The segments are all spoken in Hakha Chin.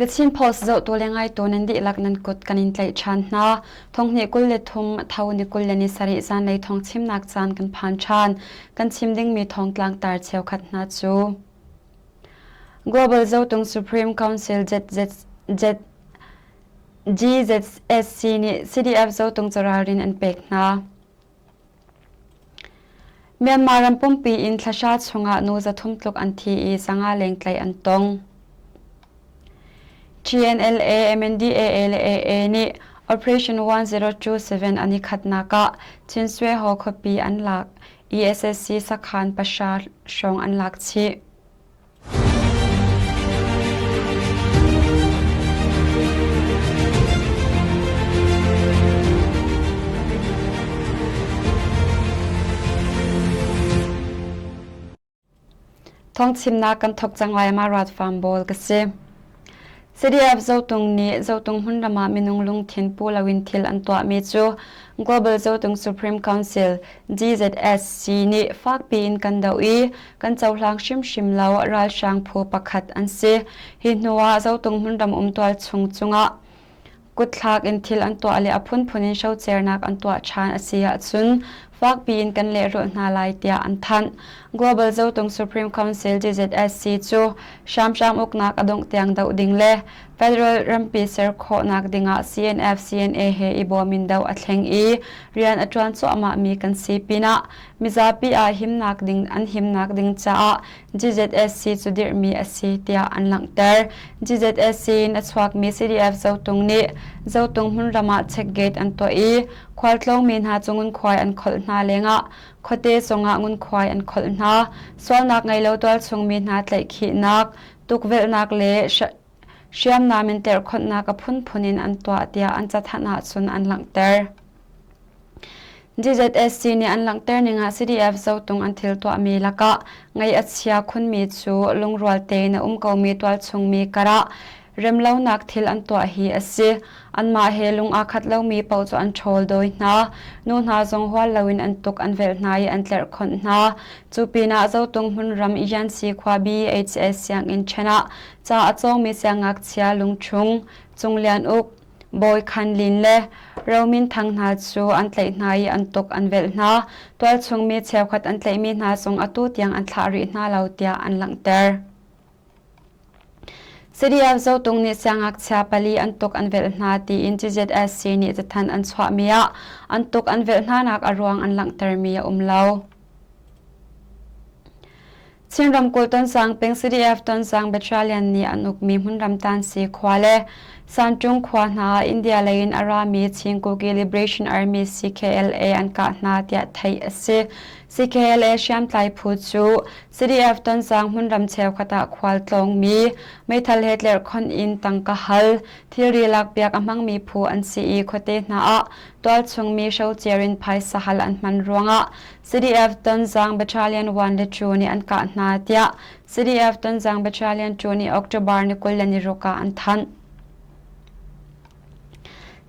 The Chin Post zohtu le ngaitu nan dihlak nan kut kan in tlaih ṭhan hna. Thonghnih 23 tho ni 27 zanlei thawng chimnak caan kan phan ṭhan. Kan chim dingmi thawngtlang tar cheukhat hna cu Global Zotung Supreme Council ZZ, GZSC nih CDF Zotung cu ralrin an pek hna. Myanmar ram pumpi in thlahra chungah nu 300 tluk an thi i 500 leng tlaih an tong. TNLA, MNDAA le AA nih Operation 1027 an i khatnak ah Chinsweho khuapi an lak i SSC sakhan pahra hrawng an lak chih. Thawngchimnak kan thawk cang lai ma rat farm bawl ka si. CDF Zotung nih Zotung hmunram ah minung lungthin pu loin thil an tuahmi cu Global Zotung Supreme Council GZSC nih fakpi in kan doh i kan cohlang hrimhrim lo ralhrang phu pakhat an si. Hi hnu ah Zotung hmunram umtual chung cungah kutthlak in thil an tuah le a phunphun in hrocernak an tuah ṭhan a si ahcun fakpi in kan lehrulh hna lai tiah an thanh. Global Zotung Supreme Council GZSC cu hramhram uknak a dongh tiang doh ding le federal rampi ser khawhnak dingah CNF CNA he i bawm in doh a thleng i rian a ṭuan cuahmahmi kan si pinah mizapi ah himnak ding an himnak ding caah GZSC cu dirhmi a si tiah an langhter. GZSC in a chuakmi CDF Zotung nih Zotung hmunram ah check gate an tuah i khualtlawngmi hna cu ngunkhuai an kholh hna lengah khuate zongah ngunkhuai an kholh hna. Sualnak ngei lo tualchungmi hna tlaihkhihnak, tukvelhnak le hriamnam in tlerhkhonhnak a phunphun in an tuah tiah an cathanh ahcun an langhter. GZSC nih an langhter ning ah CDF Zotung an thil tuahmi lakah ngaih a chia khunmi cu lungrual tein a um komi tualchungmi karah remlonak thil an tuah hi a si. Anmah he lung aa khat lomi paoh cu an ṭhawl dawi hna. Nu hna zong hual loin an tuk an velh hna i an tlerhkhonh hna. Cu pinah Zotung hmunram Yansi khua BHS sianginn ṭhen ah ca a cawngmi siangngakchia lungṭhung Cung Lian Uk, Bawi Khan Lin le Ro Min Thang hna cu an tlaih hna i an tuk an velh hna. Tualchung mi cheukhat an tlaihmi hna zong atu tiang an thlah rih hna lo tiah an langhter. CDF Zotung nih siangngakchia pali an tuk an velh hna tiin GZSC nih cathanh an chuahmi ah an tuk an velh hnanak a ruang an langhtermi a um lo. Chin ramkulh Tonzang peng CDF Tonzang Battalion nih an ukmi hmunram Tansi khua le Sanṭung khua hna ah India lei in a rami Chin Kuki Liberation Army CKLA an kah hna tiah theih a si. CKLA hriamtlai phu cu CDF Tonzang hmunram cheukhat ah khual tlawngmi meithal he tlerhkhonh in tangka hal, thilri lakpiak a hmangmi phu an si i khuate hna ah tualchungmi hrocer in phaisa hal an hman ruangah CDF Tonzang Battalion 1 le 2 nih an kah hna tiah CDF Tonzang Battalion 2 nih October ni 26 ah an thanh.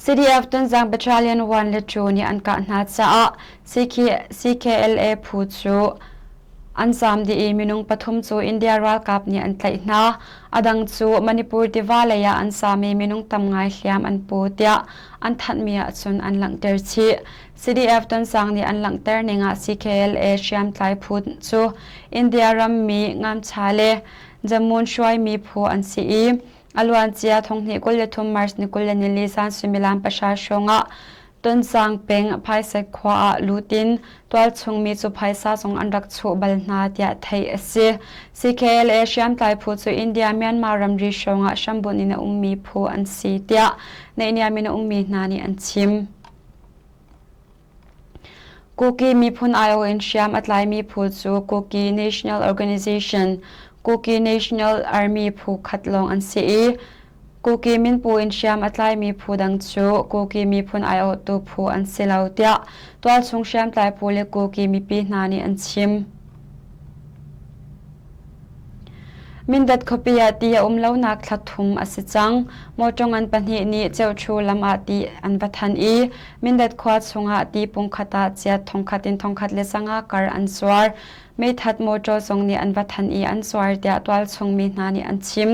CDF Tonzang Battalion 1 le 2 nih an kah hna caah CKLA phu cu an zaam dih i minung pathum cu India ralkap nih an tlaih hna. A dang cu Manipur tiva lei ah an zaam i minung tam ngai hliam an pu tiah an thanhmi ahcun an langhter chih. CDF Tonzang nih an langhter ning ah CKLA hriamtlai phu cu India rammi ngamcha le Jamun hruaimi phu an si i a luancia thonghnih 23 March ni 24 zan suimilam pahra hrawng ah Tonzang peng Phaisek khua ah lut in tualchungmi cu phaisa zong an rak chuh bal hna tiah theih a si. CKLA hriamtlai phu cu India Myanmar ramri hrawng ah hrambunh in a ummi phu an si tiah naihniam in a ummi hna nih an chim. Kuki miphun aiawh in hriam a tlaimi phu cu Kuki National Organization, Kuki National Army phu khat lawng an si i Kuki minpu in hriam a tlaimi phu dang cu Kuki miphun aiawhtu phu an si lo tiah tualchung hriamtlai phu le Kuki mipi hna nih an chim. Mindat khuapi ah ti a um lonak thla thum a si cang. Mawṭaw ngan pahnih nih Ceuṭhu lam ah ti an va than i Mindat khua chungah ti pungkhat ah chiat thongkhat in thongkhat le sanga kar an zuar. Meithat mawṭaw zong nih an va than i an zuar tiah tualchung mi hna nih an chim.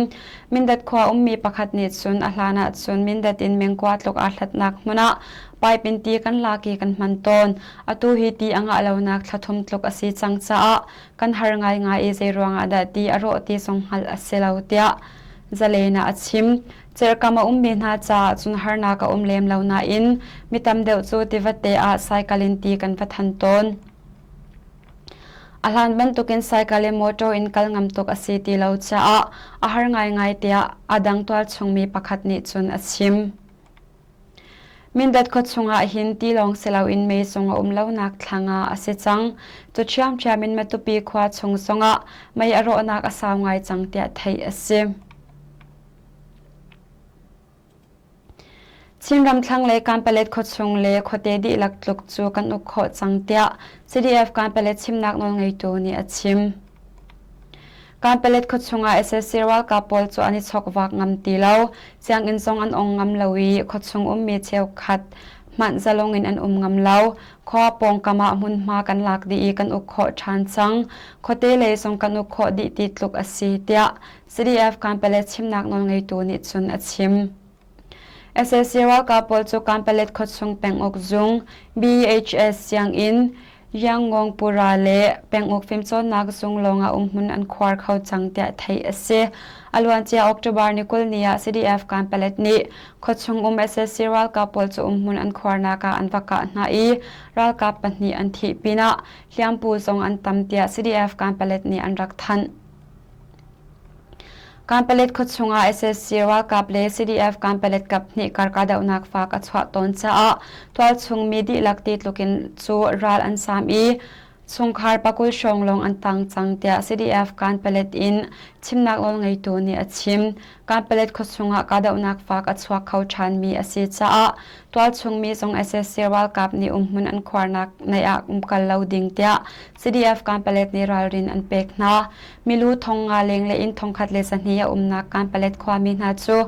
Mindat khua ummi pakhat nih cun a hlan ah cun Mindat in mengkua tluk aa hlatnak hmun ah pipe in ti kan lak i kan hman tawn. Atu hi ti a ngah lonak thla thum tluk a si cang caah kan har ngaingai i zeiruang ah dah ti a rawh ti zong hngalh a si lo tiah Zalen ah a chim. Cerhkam a ummi hna caah cun harnak a um lem lo nain mi tam deuh cu tivate ah saikal in ti kan va than tawn. A hlan bantukin saikal le mawṭaw in kal ngam tuk a si ti lo caah a har ngaingai tiah a dang tualchung mi pakhat nih cun a chim. Mindat khuachung ah hin tilawng si loin mei zong a um lonak thlang ah a si cang. Cu ṭhiamṭhiam in Matupi khua chung zongah mei a rawhnak a sau ngai cang tiah theih a si. Chinram thlanglei Kanpalet khuachung le khuate dihlak tluk cu kan uk khawh cang tiah CDF Kanpalet chimnak nawlngeitu nih a chim. Kanpalet khuachung ah sac ralkap pawl cu an i chokvak ngam ti lo. Sianginn zong an ong ngam lo i khuachung ummi cheukhat hmanh zalong in an um ngam lo. Khua pawngkam ah hmunhma kan lak dih i kan uk khawh ṭhan cang. Khuate lei zong kan uk khawh dih ti tluk a si tiah CDF Kanpalet chimnak nawlngeitu nih cun a chim. Sac ralkap pawl cu Kanpalet khuachung penguk zung, BHS sianginn, Yangon Pura le penguk fimcawnnak zung lawngah umhmun an khuar kho cang tiah theih a si. A luancia October ni 20 ni ah CDF Kanpalet nih khuachung um sac ralkap pawl cu umhmun an khuarnak ah an va kah hna i ralkap pahnih an thih pinah hliampu zong an tam tiah CDF Kanpalet nih an rak thanh. Kanpalet khuachung ah sac ralkap le CDF Kanpalet kaphnih kar kahdohnak fak a chuah tawn caah tualchung mi dihlak ti tluk in cu ral an saam i chungkhar pakul hrawng lawng an tang cang tiah CDF Kanpalet in chimnak nawlngeitu nih a chim. Kanpalet khuachung ah kahdohnak fak a chuak kho ṭhanmi a si caah tualchung mi zong sac ralkap nih umhmun an khuarnak naih ah umkal lo ding tiah CDF Kanpalet nih ralrin an pek hna. Milu thong nga leng le inn thongkhat le 200 a umnak Kanpalet khuami hna cu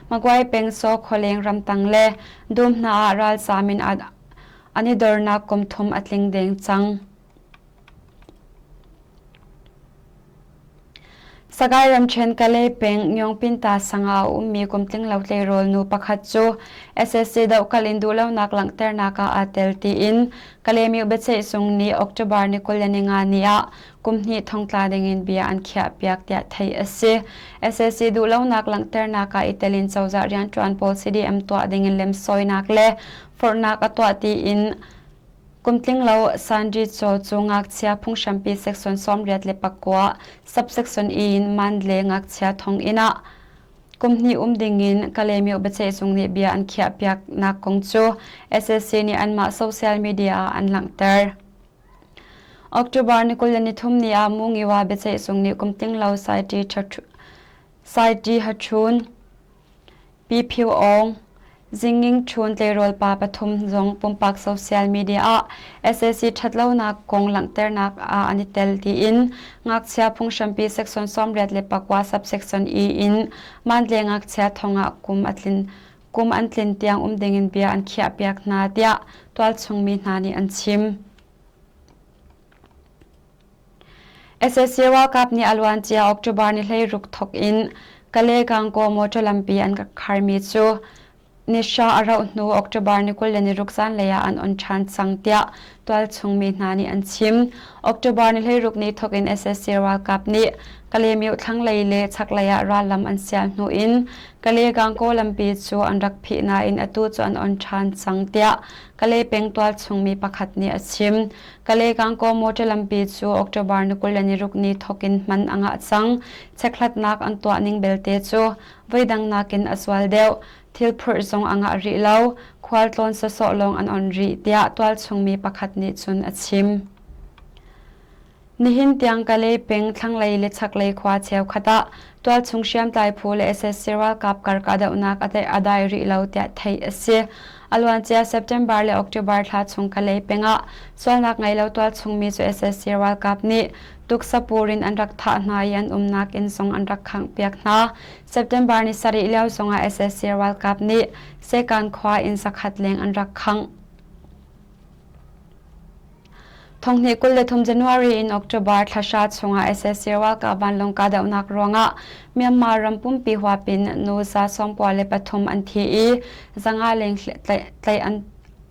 Magway peng Saw khualeng ramtang le dum hna ah ralzaam in an i dornak kum thum a tling deng cang. Sagaing ramṭhen Kalay peng Myongpinta sang ah a ummi kumtling lo tleirawl nu pakhat cu sac dohkalh in duhlonak langhternak ah aa tel tiin Kalaymyo biaceihzung nih October ni 25 ni ah kum hnih thongtla dingin bia an khiahpiak tiah theih a si. Sac duhlonak langhternak ah i tel in cozah rianṭuan pawl CDM tuah dingin lemsawinak le forhnak a tuah tiin Kumtlinglo Sandy Chaw cu ngakchia phunghrampi section 89 subsection E in Mandalay ngakchia thonginn ah kum hnih um dingin Kalaymyo biaceihzung nih bia an khiahpiaknak kong cu sac nih anmah social media ah an langhter. October ni 23 ni ah Mungiwa biaceihzung nih kumtlinglo Saiti Hachun Pi Phyo Aung, Zinging Chun tleirawl pa pathum zong pumpak social media ah sac ṭhatlonak kong langhternak ah an i tel tiin ngakchia phunghrampi section 84 subsection E in Mandalay ngakchia thong ah kum a tlin kum an tlin tiang um dingin bia an khiahpiak hna tiah tualchung mi hna nih an chim. Sac ralkap nih a luancia October ni 16 thawk in Kale-Gangaw motor lampi an rak kharmi cu nihra a rauh hnu October ni 26 zanlei ah an on ṭhan cang tiah tualchung mi hna nih an chim. October ni 16 ni thawk in sac ralkap nih Kalaymyo thlanglei le chaklei ah rallam an sial hnu in Kale-Gangaw lampi cu an rak phih nain atu cu an on ṭhan cang tiah Kalay peng tualchung mi pakhat nih a chim. Kalay-Gangaw motor lampi cu October ni 26 ni thawk in hman a ngah cang. Chekhlatnak an tuah ning belte cu voidang nakin a zual deuh. Thil phurh zong a ngah rih lo. Khualtlawn sawsawh lawng an on rih tiah tualchung mi pakhat nih cun a chim. Nihin tiang Kalay peng thlanglei le chaklei khua cheukhat ah tualchung hriamtlai phu le sac ralkap kar kahdohnak a dai rih lo tiah theih a si. A luancia September le October thla chung Kalay peng ah sualnak ngei lo tualchung mi cu sac ralkap nih tuksapur in an rak thah hna i an umnak inn zong an rak khanghpiak hna. September ni sarih lio zongah sac ralkap nih Sekan khua inn zakhat leng an rak khangh. Thonghnih 23 January in October thla hra chungah sac ralkap vanlawng kahdohnak ruangah Myanmar ram pumpi huapin nu za 93 an thi i 500 leng tlaih an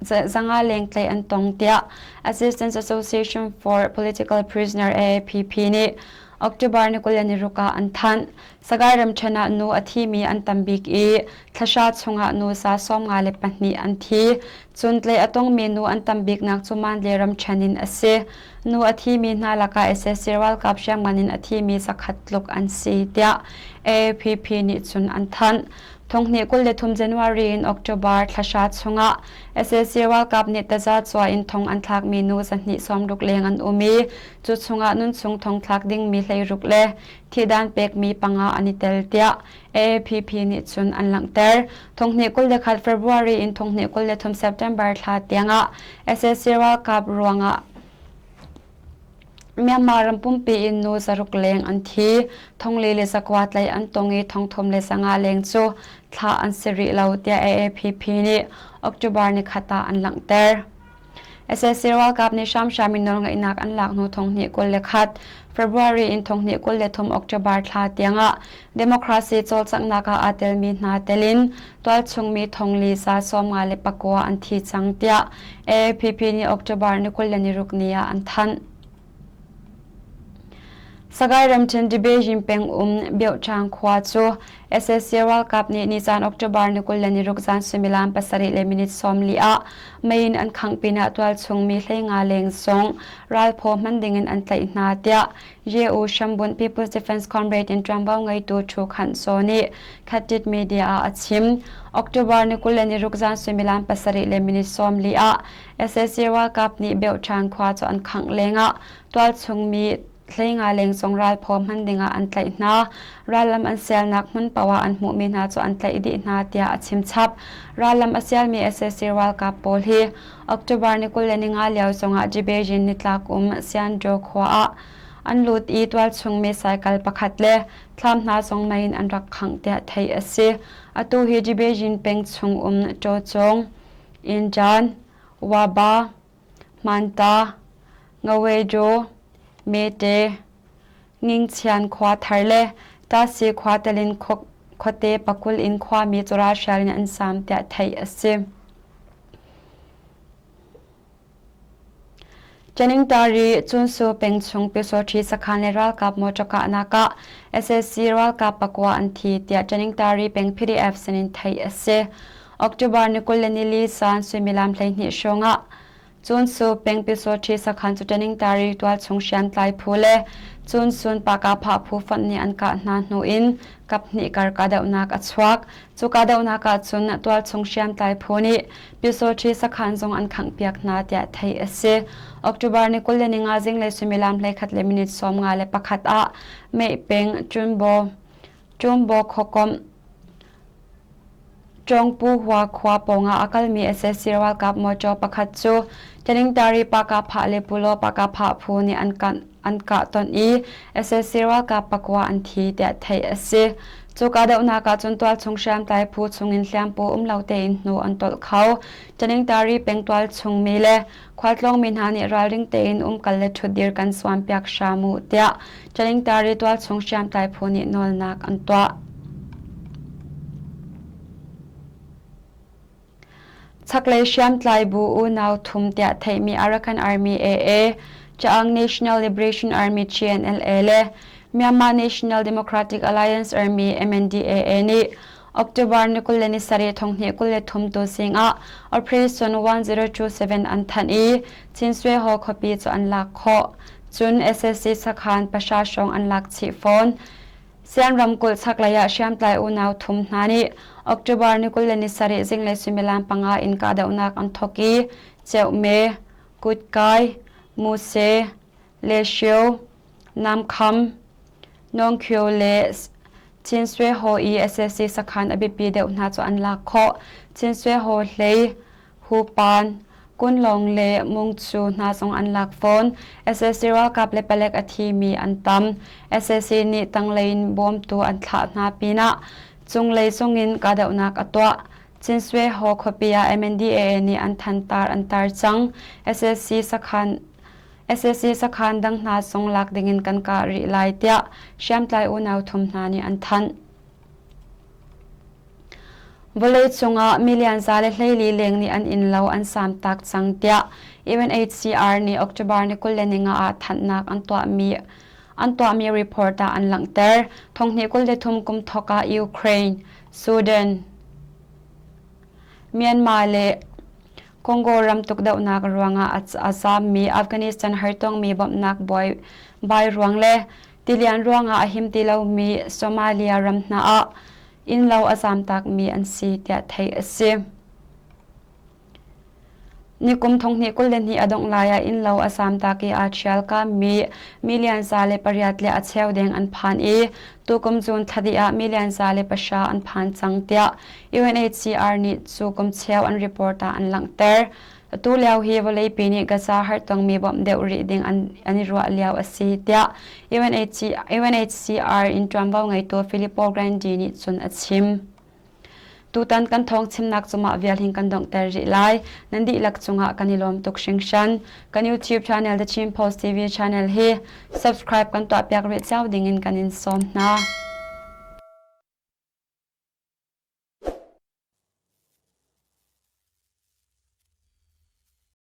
500 leng tlaih an tong tiah Assistance Association for Political Prisoner AAPP nih October ni 26 ah an thanh. Sagaing ramṭhen ah nu a thimi an tam bik i thlahra chungah nu za 54 an thi. Cun tlei a tongmi nu an tam biknak cu Mandalay ramṭhen in a si. Nu a thimi hna lakah sac ralkap hriamngan in a thimi zakhat tluk an si tiah AAPP nih cun an thanh. Thonghnih 23 January in October thlahra chungah sac ralkap nih taza cuai in thong an thlakmi nu zahnih sawmruk leng an um i cu chungah nunchung thong thlak dingmi hleiruk le thihdan pekmi panga an i tel tiah AAPP nih cun an langhter. Thonghnih 21 February in thonghnih 23 September thla tiangah sac ralkap ruangah Myanmar ram pumpi in nu zaruk leng an thi. Thongli le zakua tlaih an tong i thongthum le zanga leng cu thlah an si rih lo tiah AAPP nih October nikhat ah an langhter. Sac ralkap nih hramhram in nawlngeihnak an lak hnu thonghnih 21 February in thonghnih 23 October thla tiangah democracy cawlcanghnak ah aa telmi hna telin tualchungmi thongli za 59 an thi cang tiah AAPP nih October ni 26 ni ah an thanh. Sagaing ramṭhen Debejing peng um Biohṭang khua cu sac ralkap nih nizan October ni 26 zan suimilam pasarih le minute 40 ah mei in an khangh pinah tualchung mi 15 leng zong ralphaw hman dingin an tlaih hna tiah Ye-U hrambunh People's Defense Comrade in ṭuanvo ngeitu Thu Khanh Saw nih Khatit Media ah a chim. October ni 26 zan suimilam pasarih le minute 40 ah sac ralkap nih Biohṭang khua cu an khangh lengah tualchung mi 15 leng zong ralphaw hman dingah an tlaih hna. Rallam an sialnak hmun paoh ah an hmuhmi hna cu an tlaih dih hna tiah a chim chap. Rallam a sialmi sac ralkap pawl hi October ni 25 lio zongah Debejin nitlak um Sianjo khua ah an lut i tualchung mi cycle pakhat le thlam hna zong mei in an rak khangh tiah theih a si. Atu hi Debejin peng chung um Ṭawcawng, Injan, Waba, Hmanta, Ngawejo, Mete, Ngingchian khua thar le Tasi khua telin khuate pakul in khuami cu ralhrial in an saam tiah theih a si. Caningtari Cunsu peng chung Pyusawṭhi sakhan le ralkap mawṭaw kahnak ah sac ralkap pakua an thi tiah Caningtari peng PDF sinin theih a si. October ni 24 zan suimilam 12 hrawng ah Cunsu peng Pyusawṭhi sakhan cu Caningtari tualchung hriamtlai phu le Cunsun Pakapha phu fonh nih an kah hna hnu in kaphnih kar kahdohnak a chuak. Cu kahdohnak ah cun tualchung hriamtlai phu nih Pyusawṭhi sakhan zong an khanghpiak hna tiah theih a si. October ni 25 zinglei suimilam 11 le minute 51 ah Meh peng Ṭunbaw Ṭumbaw khuakomh Ṭawngpu Hua khua pawngah a kalmi sac ralkap mawṭaw pakhat cu Taningtari Pakapha le Pulaw Pakapha phu nih an kah ton i sac ralkap pakua an thi tiah theih a si. Cu kahdohnak ah cun tualchung hriamtlai phu chungin hliampu um lo tein hnu an tolh kho. Taningtari peng tualchung mi le khualtlawng mi hna nih ralring tein umkal le ṭhutdir kan suanpiak hram u tiah Taningtari tualchung hriamtlai phu nih nawlnak an tuah. Chaklei hriamtlai bu unau thum tiah theihmi Arakan Army AA, Chaang National Liberation Army CNLA le Myanmar National Democratic Alliance Army MNDAA nih October ni 27 thonghnih 23 tu zing ah Operation 1027 an thanh i Chin Swe Haw khuapi cu an lak khawh. Cun sac sakhan pahra hrawng an lak chih fawn. Sian ramkulh chaklei ah hriamtlai unau thum hna nih October ni 27 zinglei suimilam panga in kahdohnak an thawk i Ceuhme, Kutkai, Muse, Leshio, Namkham, Nawngkhio le Chin Swe Haw i sac sakhan a biapi deuh hna cu an lak khawh. Chin Swe Haw hlei, Hupan, Kunlawng le Mungchu hna zong an lak fawn. Sac ralkap le palek a thimi an tam. Sac nih tanglei in bawmtu an thlah hna pinah cunglei zongin kahdohnak a tuah. Chin Swe Haw khuapi ah MNDAA nih an thantar an tar cang. Sac sakhan. Sac sakhan dang hna zong lak dingin kan kah rih lai tiah hriamtlai unau thum hna nih an thanh. Vawleicung ah million 114 leng nih an innlo an samtak cang tiah UNHCR nih October ni 25 ah thanhnak an tuahmi an tuahmi report ah an langhter. Thonghnih 23 kum thawk ah Ukraine, Sudan, Myanmar le Congo ram tukdohnak ruangah a zaammi Afghanistan hartongmi bawmhnak bai ruang le tilian ruangah a him ti lomi Somalia ram hna ah innlo a zaamtakmi an si tiah theih a si. Nikum thonghnih 22 a dongh lai ah innlo a zaamtak i aa ṭhialkami million 108 le a cheu deng an phan i tukum June thla dih ah million 109 an phan cang tiah UNHCR nih cu kum cheu an report ah an langhter. Atu lio hi vawleipi nih Gaza hartongmi bawmh deuh rih ding an, an i ruah lio a si tiah UNHCR in ṭuanvo ngeitu Filippo Grandi nih cun a chim. Tutan kan thawng chimnak cungah vial hin kan donghter rih lai. Nan dihlak cungah kan i lawm tuk hringhran. Kan YouTube channel The Chin Post TV channel hi subscribe kan tuahpiak rih cio dingin kan in sawm hna.